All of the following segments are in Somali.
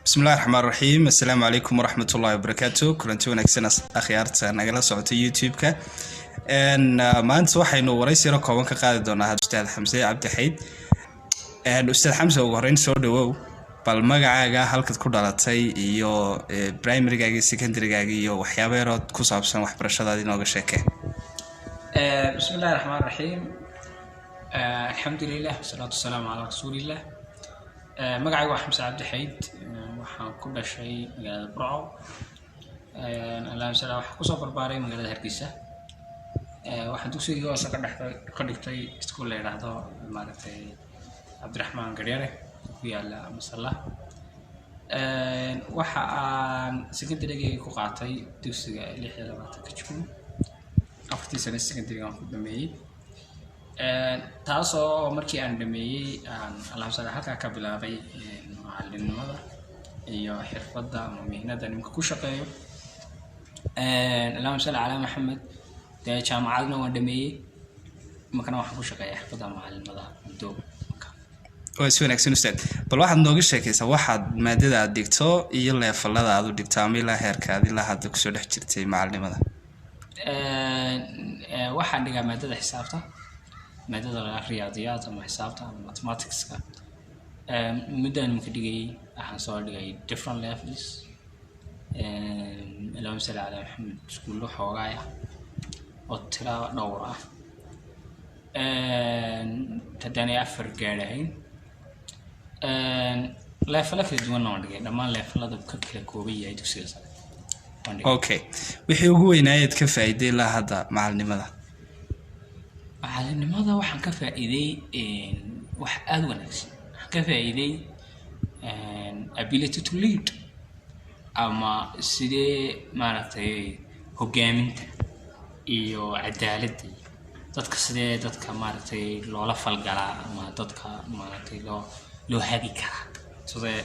Bismillahi raxmaan raxiim. Assalaamu calaykum waraxmat ullahi wabarakaatu. Kulanti wanaagsan, akhyaarta nagala socota YouTube-ka. Maanta waxaynu waraysi yaro kooban ka qaadi doonaa Ustaad Xamse Cabdi Xayd. Ustaad Xamse, ugu horeyn soo dhawow. Bal magacaaga, halkaad ku dhalatay iyo primarygaaga iyo secondarygaaga iyo waxyaaba yarood ku saabsan waxbarashadaada inooga sheekee. Bismi illahi raxmaan raxiim. Alxamdu lilah, wasalaatu wasalaamu calaa rasuulillah. Magacaygu waa Xamse Cabdi Xayd. Waxaan ku dhashay magaalada Burco. Allahuma sala, waxaan kusoo barbaaray magaalada Hargeysa. Waxaan dugsigii hoose ka dhex ka dhigtay iskuul la yidhaahdo, maaragtay, Cabdiraxmaan Garyare, ku yaala Masalla. Waxa aan secondarygayga ku qaatay dugsiga 26-ka Juun. 4-tii sane secondaryga aan ku dhameeyey, taasoo markii aan dhameeyey aan, allahuma sala, halkaa ka bilaabay macalinimada iyo xirfadda ama mihnada nimanka ku shaqeeyo. Allahuma salli calaa Maxamed. Dee jaamacadna waan dhameeyey, imakana waxaan ku shaqeeyaa xirfadda macalinimada muddo. Waa si wanaagsan, ustaad. Bal waxaad nooga sheekaysaa waxaad maadada aad dhigto iyo levelada aad u dhigto ama ilaa heerka aad ilaa hadda kusoo dhex jirtay macalinimada. Waxaan dhigaa maadada xisaabta, maadada la riyaadiyaad ama xisaabta ama mathematicska. Muddaan imika dhigayay, waxaan soo dhigay different levels. Allahuma salli calaa Maxamed, iskuullo xoogaaya oo tira dhowr ah, haddaanay afar gaadhahayn. Levelo kala duwanna waan dhigay, dhammaan levelada ka kala kooban yahay dugsiga sare waan dhigay. Okay, wixii ugu weynaayeed ka faa'iiday ilaa hadda macalinimada? Macalinimada waxaan ka faa'iiday wax aada u wanaagsan. Waxaan ka faa'iiday ability to lead, ama sidee, maaragtay, hogaaminta iyo cadaaladda iyo dadka, sidee dadka, maaragtay, loola falgalaa ama dadka, maaragtay, loo hagi karaa, sidee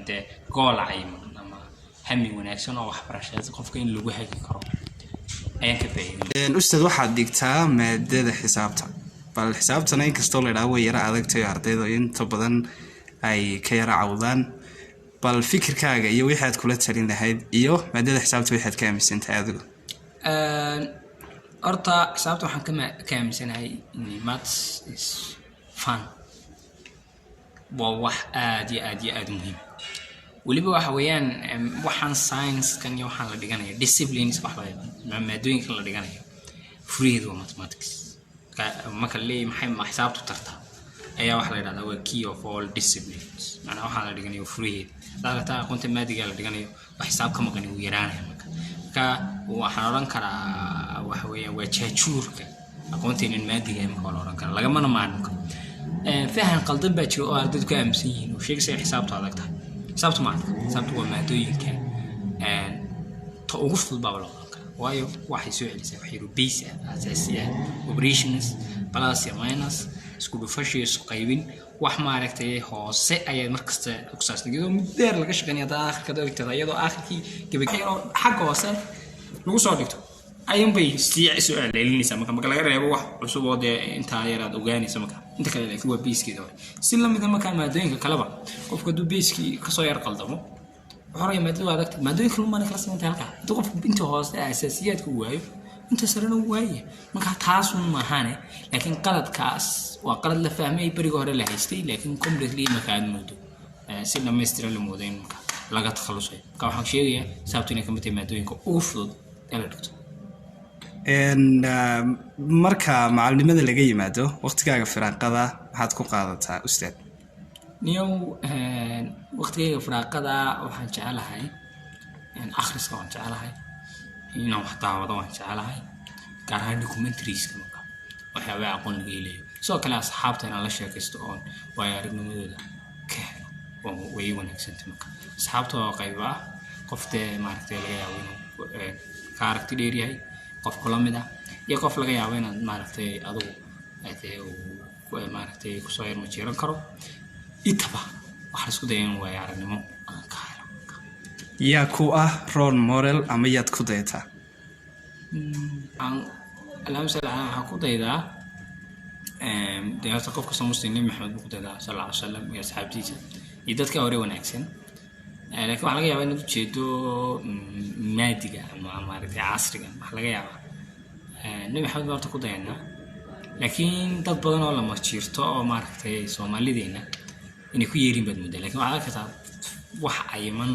dee goal cayiman ama hami wanaagsan oo waxbarasheed qofka in lagu hagi karo ayaan ka faa'iiday. Ustaad, waxaad dhigtaa maadada xisaabta. Bal xisaabtana, inkastoo la idhaha way yara adagtayo, ardayda inta badan ay ka yara cawdaan, bal fikirkaaga iyo wixii aad kula talin lahayd iyo maadada xisaabta waxaad ka aaminsantahay adigu? Horta xisaabta waxaan ka aaminsanahay in maths is fun, waa wax aad iyo aad iyo aad muhiim. Weliba waxa weeyaan waxaan science-kan iyo waxaan la dhiganayo, disciplines wax loo yaqaan, maadooyinkan la dhiganayo, furaheedu waa mathematics. Marka la leeyahay maxay ma xisaabtu tartaa, ayaa waxa la yidhahdaa waa key of all disciplines. Macnaa waxaa la dhiganayo furaheeda, hadaad aragtaa aqoonta maadiga la dhiganayo, wax xisaab ka maqani wuu yaraanaya. Marka waxaan odhan karaa waxa weeyaan waa jaajuurka aqoonteenan maadiga marka waa la odhan karaa, lagamana maarmi karo. Fahan qaldan baa jira oo ardaydu ka aaminsan yihiin oo sheegaysa in xisaabtu adag tahay. Xisaabtu ma adag. Xisaabtu waa maadooyinka ta ugu fudud baaba la odhan karaa, waayo waxay soo celisaa wax yaro base ah, asaasi ah, operations, plus iyo minus, isku dhufasho iyo isku qaybin, wax, maaragtay, hoose ayaad markasta ku saabsan, iyadoo muddo dheer laga shaqeynaya. Hadda aakhirka dhigtada, iyadoo aakhirkii gabagabo xagga hoose lagu soo dhigto ayuun bay sii soo celcelinaysaa. Marka laga reebo wax cusub oo dee intaa yar aad ogaanaysa, marka inta kale laakiin waa basekeeda hore. Si lamida markaa maadooyinka kaleba, qofku hadduu basekii kasoo yar qaldamo, wuxuu oraya maadadu waa adagtay. Maadooyinka lumaana kala samantay halkaa. Hadduu qofku inta hoose asaasiyaadka uu waayo, inta sarena uu waaya. Marka taasun maahane, laakiin qaladkaas waa qalad la fahmay, beriga hore la haystay, laakiin completely marka aad moodo si dhammaystiran la moodo in marka laga takhalusayo. Marka waxaan sheegayaa xisaabtu inay kamid tahay maadooyinka ugu fudud ee la dhigto. Marka macalinimada laga yimaado, waqtigaaga firaaqada maxaad ku qaadataa, ustaad? Niyow, waqtigayga firaaqada waxaan jecelahay akhriska, waan jecelahay inaan wax daawado, waan jecelahay gaar ahaan documentarieska, marka waxyaabaha aqoon laga helayo. Sidoo kale asxaabta inaan la sheekaysto oon waayo aragnimadooda ka helo way wanaagsantay. Marka asxaabta waa qayb ah, qof dee, maaragtay, laga yaabo inuu ka aragti dheer yahay qof kula mid ah, iyo qof laga yaabo inaad, maaragtay, adigu dee uu, maaragtay, kusoo yarmajeeran karo. Intaba waxaa la isku daya in waayo aragnimo aan ka helo. Yaa ku ah role model ama yaad ku dayataa? Allahuma salli calaa, waxaan ku daydaa dee horta qof kastoo Muslim, Nabi Maxamed buu ku daydaa sal alla alay wasalam iyo asxaabtiisa iyo dadka hore wanaagsan. Laakiin waxaa laga yaabaa inaad ujeedo maadiga ama maaragtay casriga. Waxaa laga yaabaa Nabi Maxamed baan horta ku dayanaa, laakiin dad badan oo la majiirto oo maaragtay Soomaalideena inay ku yeerin baad moodaa. Lakin waxaad arki kartaa wax cayiman,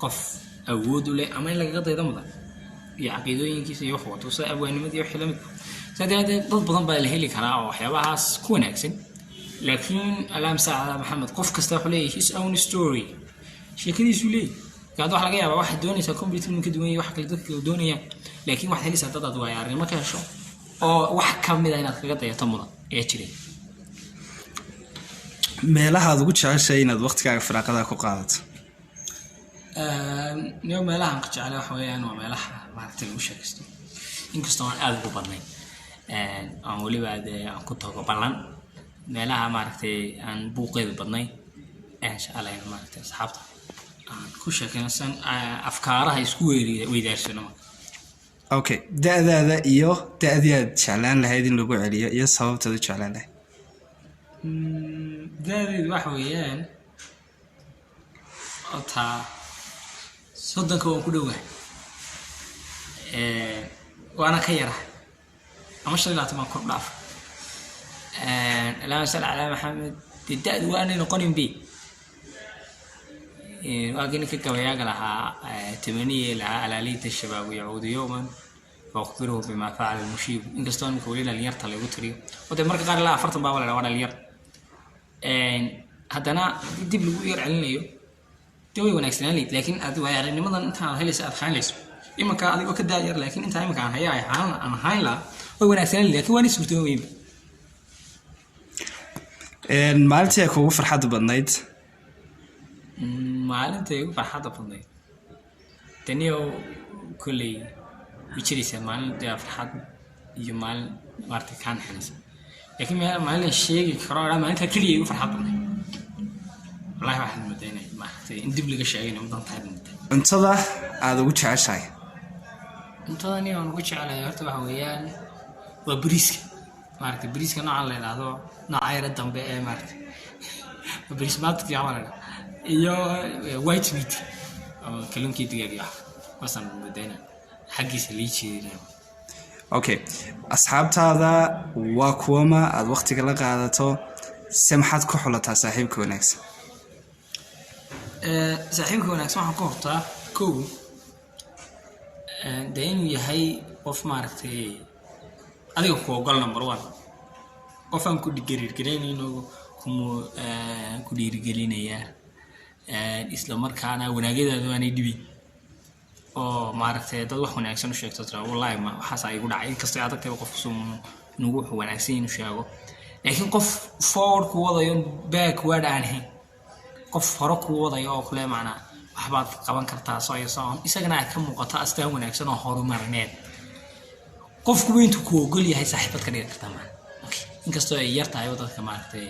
qof awood u leh ama in lagaga daydo mudan iyo caqiidooyinkiisa iyo wuxuu wato, sida abwaanimadii iyo wixii lamid. Saa daraadeed dad badan baa la heli karaa oo waxyaabahaas ku wanaagsan, laakiin allahuma salli calaa Maxamed, qof kasta wuxuu leeyahay his own story, sheekadiisuu leeyahy. Marka waxa laga yaabaa waxaad doonaysaa computer inuu ka duwan yahay wax kale dadka kale doonayaan, laakiin waxaad helaysaa dad aad waayo aragnimo ka hesho oo wax ka mid a inaad kaga dayato mudan ayaa jiray. Meelaha aad ugu jeceshahay inaad waqtigaaga firaaqada ku qaadato? Niyo, meelaha aan ka jeclay waxa weeyaan waa meelaha maaragtay lagu sheekaysto, inkastoo aan aada ugu badnayn, aan weliba dee aan ku tago ballan, meelaha maaragtay aan buuqeedu badnayn ayaan jeclahay in maaragtay asxaabta aan ku sheekaysan, afkaaraha isku weydaarsano marka. Okay, da-daada iyo da-dii aad jeclaan lahayd in lagu celiyo iyo sababtaad u jeclaan lahayd? Da-deedu waxa weeyaan horta 30-ka waan ku dhowahay, waana ka yarahay ama 25 baan kor dhaaf. Allahuma salli calaa Maxamed, dee da-du waanay noqonin be. Waagii ninka gabayaaga lahaa tamaniye lahaa "alaa layta shabaabu yacuudu yowman faأkhbiruhu bima facala almushiibu". Inkastoo ninka weli dhalinyarta lagu tiriyo oo dee marka qaar ilaa 40 baa la waa dhalinyar, haddana haddii dib lagu yar celinayo dee way wanaagsanaan lahayd. Laakiin aad waaya aragnimadan intaan helaysa aad haynayso imanka adigoo ka daayar, laakiin intaa imanka aan haya ay aan hayn lahaa way wanaagsanaan lahayd, laakiin waana suurtooba weynba. Maalintii ay kuugu farxadda badnayd? Maalinta igu farxadda badnayd taniyo kolley way jiraysaa, maalin dee farxad iyo maalin maaragtay kaa naxinaysa, laakiin maalin sheegi karo dhaa maalintaa keliya igu farxad badnayd, wallahi waxaad moodaa inay maaragtay in dib laga sheegay inay mudan tahay moodaa. Cuntada aada ugu jeceshahay? Cuntadani aan ugu jeclahay horta waxa weeyaan waa bariiska, maaragtay bariiska noocan la yidhaahdo, nooca yara dambe ee maaragtay bariis maadka la yidhahdo iyo white meat oo kalluunkii, digaag iyo wax waasaan moodaa inaan xaggiisa lii jeedinaya. Okay, asxaabtaada waa kuwama aada waqtiga la qaadato, se maxaad ku xulataa saaxiibka wanaagsan? Saaxiibka wanaagsan waxaan ku hortaa kow dee inuu yahay qof maaragtay adiga ku ogol, number one, qof aan ku gariirgaraynayno, kumu ku dhiirigelinaya, isla markaana wanaagyadaadu aanay dhibin oo maaragtay dad wax wanaagsan u sheegto, tira "Wallahi ma waxaasaa igu dhacay." Inkastoo adag tahay qofku suu inuu wuxuu wanaagsan inuu sheego, laakiin qof forward ku wadayo, backward aan ahayn, qof hore ku wadayo oo kule macnaa waxbaad qaban kartaa so iyo so on, isagana ay ka muuqato astaan wanaagsan oo horumarineed. Qofkuba intuu ku ogol yahay saaxiibad ka dhigan kartaa maa. Okay, inkastoo ay yar tahay dadka maaragtay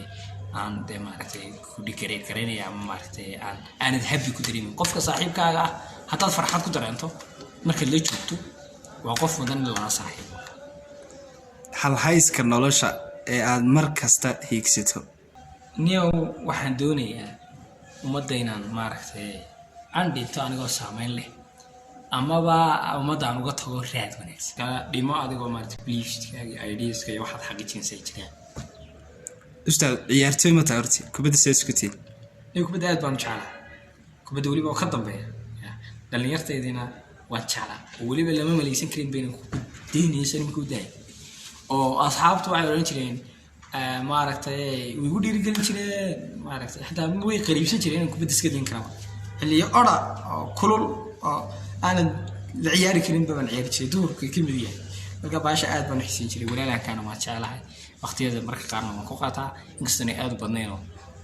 aan dee maaragtay ku dhigareed garaynaya ama maaragtay aan aanad happy ku dareemin. Qofka saaxiibkaaga ah haddaad farxad ku dareento markaad la joogto, waa qof mudan in lala saaxiibo. Halhayska nolosha ee aada mar kasta hiigsato? Niyow, waxaan doonayaa ummadda inaan maaragtay aan dhinto anigoo saameyn leh amaba ummadda aan uga tago raad wanaagsan. Kala dhimo adigoo maaragtay beliefskaaga iyo ideaska iyo waxaad xaqiijinaysa ay jiraan. Ustaad, ciyaartooy ma tahay horti? Kubadda sidaas ku tihi? Niyo, kubadda aad baan u jeclaa, kubadda weliba oo ka dambeeya. Ya, dhallinyartaydina waan jeclaa oo weliba lama malaysan karin bayna daynayso nimanka u daaya oo asxaabtu waxay odhan jireen maaragtay way igu dhiirigelin jireen, maaragtay xataa way qariibsan jireen inaan kubadda iska dayn karaba. Xilliyo odha oo kulul oo aanan la ciyaari karin baan ciyaari jiray, duhurka ka mid yahay. Marka baasha aad baan u xiiseyn jiray, walaalakaana waan jeclahay. Waqtiyada marka qaarna waan ku qaataa, inkastoo inay aad u badnayn oo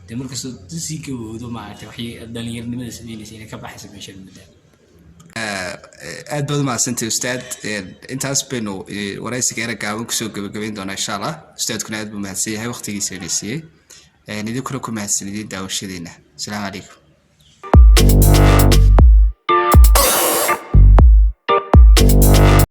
dee markastoo sii gabowdo maaragtay waxay dhalinyarinimada sameynaysa inay ka baxaysa meesha muddaa. Aad baad umahadsantay, ustaad. Intaas baynu waraysiga era gaaban kusoo gabagabayn doonaa insha Allah. Ustaadkuna aad buu mahadsan yahay waqtigiisa ina siiyey, idinkuna ku mahadsanidin daawashadiina. Asalaamu calaykum.